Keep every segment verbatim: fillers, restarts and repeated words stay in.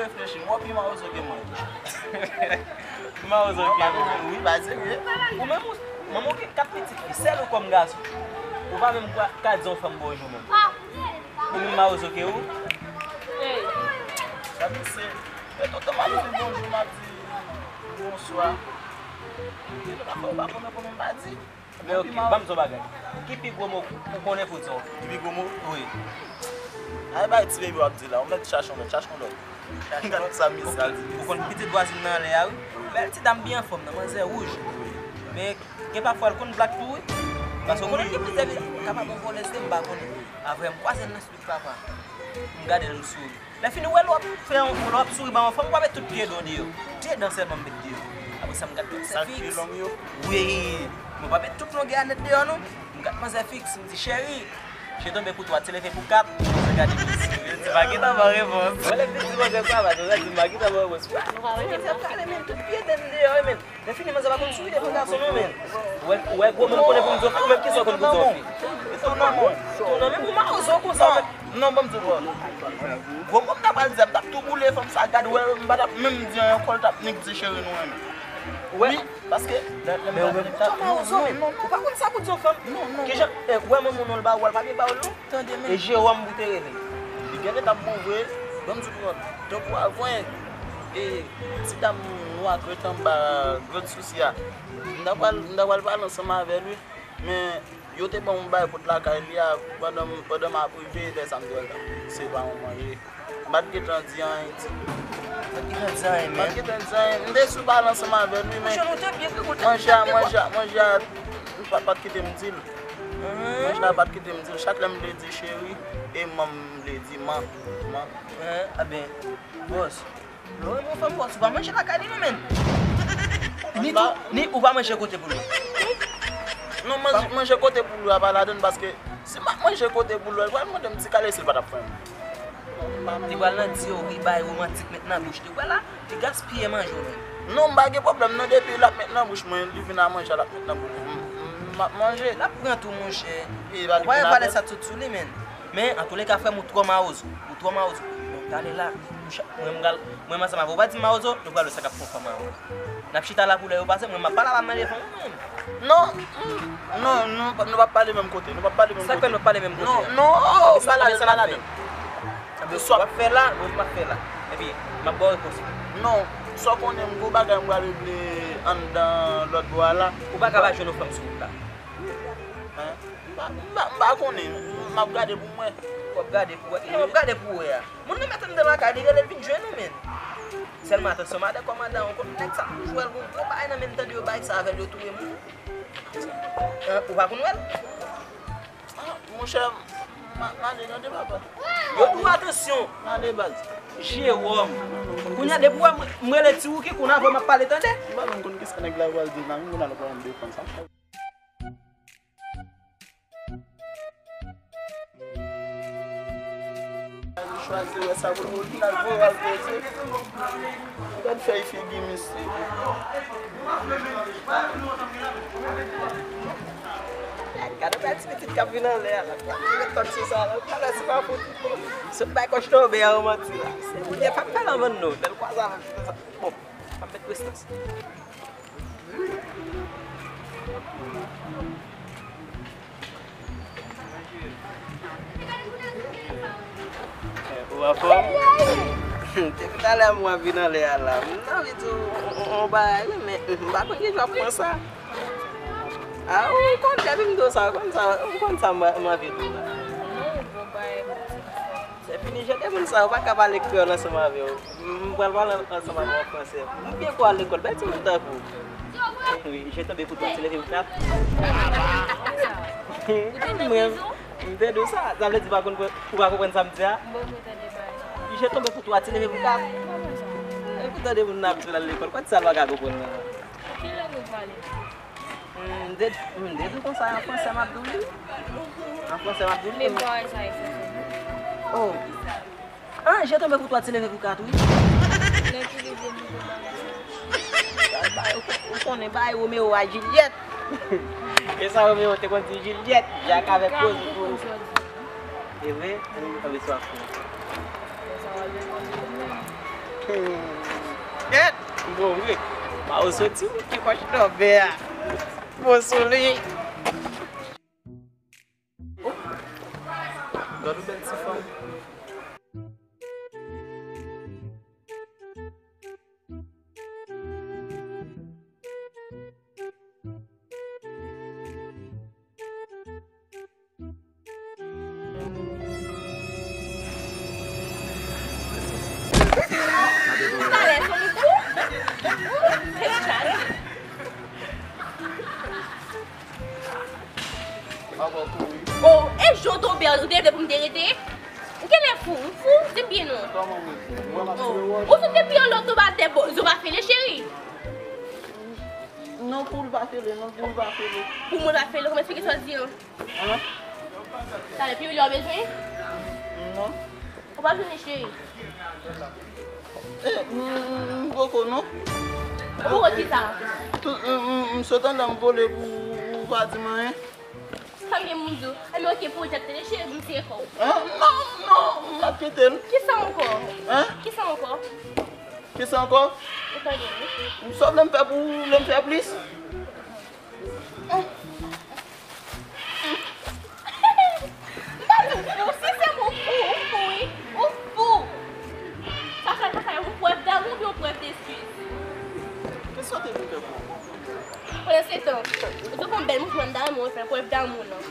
Reflechi, m wè w pi mawozo ke mwen. Pi mawozo ke mwen. Wi, pa serye. Ou menm, ou, manman w gen kat pitit fi, sèl ou kòm gason. Ou pa menm ka, ka di yon fanm bonjou menm. Ou menm mawozo ke ou. Sa misye. E tonton m ap di bonjou, m ap di bonswa. Epi lè m ap fè ou pa konnen pou mwen pa di. Men ok, ban m di yon bagay. Ki pi gwo mo ou konnen pou di yon fanm? Ki pi gwo mo? Wi. Ay bay ti baby w ap di la, ou mèt chache yon lòt, chache yon lòt. Chache yon lòt. Sa misye ap di. Ou konn pitit vwazin nan anlè a wi. Bèl ti dam byen anfòm nan, manzè wouj. Men gen pafwa l konn blak tou wi. Paske ou konnen gen plizyè fi kapab yon vòlèz tou m pa konnen. Apre m kwaze l nan street papa. M gade l m souri. Lè fini, ou wè lè w ap fè yon, lè w ap souri ba yon fanm, ou pa met tout pye do deyò. Pye dan sèlman m met deyò. Apre sa, m gad tout sè fiks. Wi, mwen pa met tout longè a nèt deyò non. M gad manzè fiks, m di, cheri, je tonbe pou twa, ti leve pou kat, manzè gade m di. Yo di pa gentan ban repons. Mwen lè m te di manzè sa, manzè di m pa gentan ban repons. Manzè ap pale, men tout pye dan m deyò, men. Lè fini, manzè pa konn souri devan gason non, men. Ou wè, ou wè gwo mo m konnen pou m di yon fi, ou menm kisa w konn pou di yon fi? Tou nan men. Tou nan men pou mawozo konsa. Non, ban m di w. Gwo mo m ta pral di a, m t ap tou boule fanm sa, gad wè, m pa t ap menm di anyen ankò, l t ap nik di cheri nou renmen. Ou wè? Wi, paske. Men ou menm ta mawozo, men ou pa konn sa pou di yon fanm. Kijan, eh, ou wè manman w non l ba ou, l pa byen ba ou l non. Tande men. E Jewòm pou te rele. Li genlè t ap bon vre, ban m di w, tankou avwen, e ti dam nwa k ret anba grenn sousi a. M ta pral, m ta pral pale ansanm avè l wi, men yo te ban m yon bagay kot lakay li a, pandan, pandan m ap rive, lè sa m te wè l t ap se pa yon manje. M pa t gentan di anyen, ti. M pa t gentan di anyen, men. M pa t gentan di anyen. M te sou pale ansanm avè l wi, men manje a, manje a, manje a, li pa, pa t kite m di l. Manje a pa t kite m di l. Chak lè m vle di cheri, e man m vle di man, man. Enben, bòs, lè w renmen yon fanm, bòs, ou pa manje lakay li non, men. Ni tou, ni ou pa manje kote pou l. Non, manje, manje kote pou l a pa ladann, paske si m ap manje kote pou l, li pral mande m ti kale si l pa t ap fè m. Li pral nan di yo wi, bay womantik met nan bouch li. Ou wè la, li gaspiye manje w menm. Non, m pa gen pwoblèm non, depi l ap met nan bouch mwen, li vin a manje, l ap met nan bouch mwen, m, m, m ap manje. L ap pran tou, monchè. Ou pa wè valè sa tout sou li, men. Men, antouleka, frè m, ou twò mawozo. Ou twò mawozo. Bon, talè la, ou cha-, mwen, m pral, mwen, m ansanm avè w, ou pa di m mawozo, nou pral wè sa k ap fè w fè mawozo. N ap chita la pou lè yo pase, mwen, m ap pale avè m nan telefòn, ou menm. Non, mm, non, nou, nou p ap pale menm kote, nou p ap pale menm kote. Sa k fè nou p pale menm kote? Non, non, oh, pa ladann, pa ladann. Sa w ap fè la, ou p ap fè la. Epi, m ap ba w repons ou. Non, sa w konnen, m gen yon bagay m pral regle anndan lòt bò a la. Ou pa ka pa jwenn yon fanm sou wout la. Hein? M pa, m pa, m pa konnen. M ap gade pou m wè. W ap gade pou w wè. Kijan w ap gade pou w wè a? Moun nan mèt anndan lakay li, rele l vin jwenn ou, men. Sèlman atansyon, madan kòmandan, ou konn nèg sa toujou wè l gon gwo bagay nan men l, tande yo bay sa avè l, yo touye moun. Hein, ou pa konn wè l? Ah, monchè, m a-, m ale tande papa. Yo di w atansyon. M ale baz. Jewòm. Kounye a depi w wè m, m rele ti Wouki, kounye a vre m ap pale tande. M pa menm konn kisa nèg la pral di la, m konn al pran defann sa. Li chwazi wè sa pou l, pou l al voye al poze. Gad fèy figi misye. Gad yon bèl ti pitit k ap vin anlè a la. Gad ti metòd sou sa la. Talè se pa fout. Sot bay kòch tonbe a, ou manti la. Se moun ki p ap fè l anvan nou. Lè l kwaze avè m, bon, m ap met prestans. Ou anfòm? Depi talè m wè w vin anlè a la. M t anvi di w yon, yon, yon bagay wi, men m pa konn kijan w ap pran sa. A, ou konn depi m di w sa, ou konn sa, ou konn sa m, m anvi di w la. Se fini, jan de moun sa yo pa ka pale kreyòl ansanm avè w. M pral pale ansanm avè w an fransè. M byen kwè w al lekòl, bèl timoun tankou w. Wi, je tonbe pou twa, ti leve pou kat. Mwen, m te di w sa, sa vle di ou pa konn, ou pa konprann sa m di a? Wi, je tonbe pou twa, ti leve pou kat. Epoutan de moun nan ap di w l al lekòl, kote sa l pa ka konprann nan? Ki lang ou pale? M te, m te di w konsa, an fransè m ap di w li. An fransè m ap di w li. Men bagay sa e fransè. Oh. Ah, je tonbe pou twa, ti leve pou kat, wi. Lè ti leve pou kat. Ou konnen, bay Romeo a Jilyèt. E sa Romeo te konn di Jilyèt, Jak avèk Roz pou. E vre? Ann, ann, ann, swa fou. Sa va vin konn li menm. Gèt, bon vre. Pa ou soti, wi, ki pòch dòbè a. Bon soulye. Gad yon bèl ti fanm. Talè, son fou. Oh, e jan w tonbe a, ou te vle pou m te rete? Ou genlè fou, ou fou, di m byen non. Kòman ou ye? Mwen m ap fè wòch. Ou sot depi anlè w tonbe atè, bo, zo pa fele, cheri? Non, pou l pa fele, non, pou l pa fele. Pou mwen pa fele, kòman eksplike sa w di an? An? Talè, piwil ou bezwen? Non. Ou pa bezwen, cheri? Eh, m, m, m poko, non. Ou poko kisa? Tout, m, m, m sot anndan m vole pou ou pa di m anyen. Sa m gen pou m di w? Enben, oke, pou ou jete tele, cheri, m tire kò w. An? Non, non, m ap kite l. Kisa ankò? An? Kisa ankò? Kisa ankò? Ou tande, wi. Sa w vle m fè pou ou, ou vle m fè plis? M pa di w fou, si se mwen ou fou, ou fou, wi. Ou fou. Sa fè, sa fè yon prèv damou oubyen yon prèv deskiz? Kisa w te vin fè pou mwen? Pandan se tan, ou te fè yon bèl mouvman, m ta renmen w fè prèv damou nan.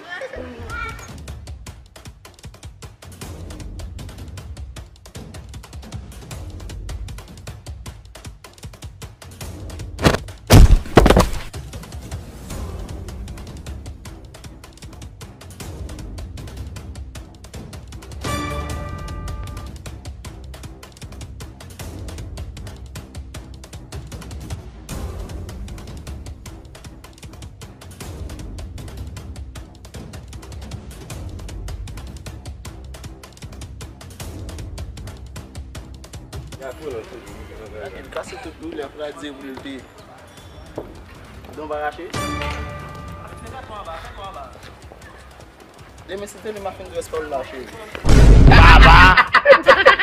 Gade, l kase tout doulè, frè Dye pou l te. Don pa rache. Demen se tele m ap fin drès pa w la, cheri. Baba!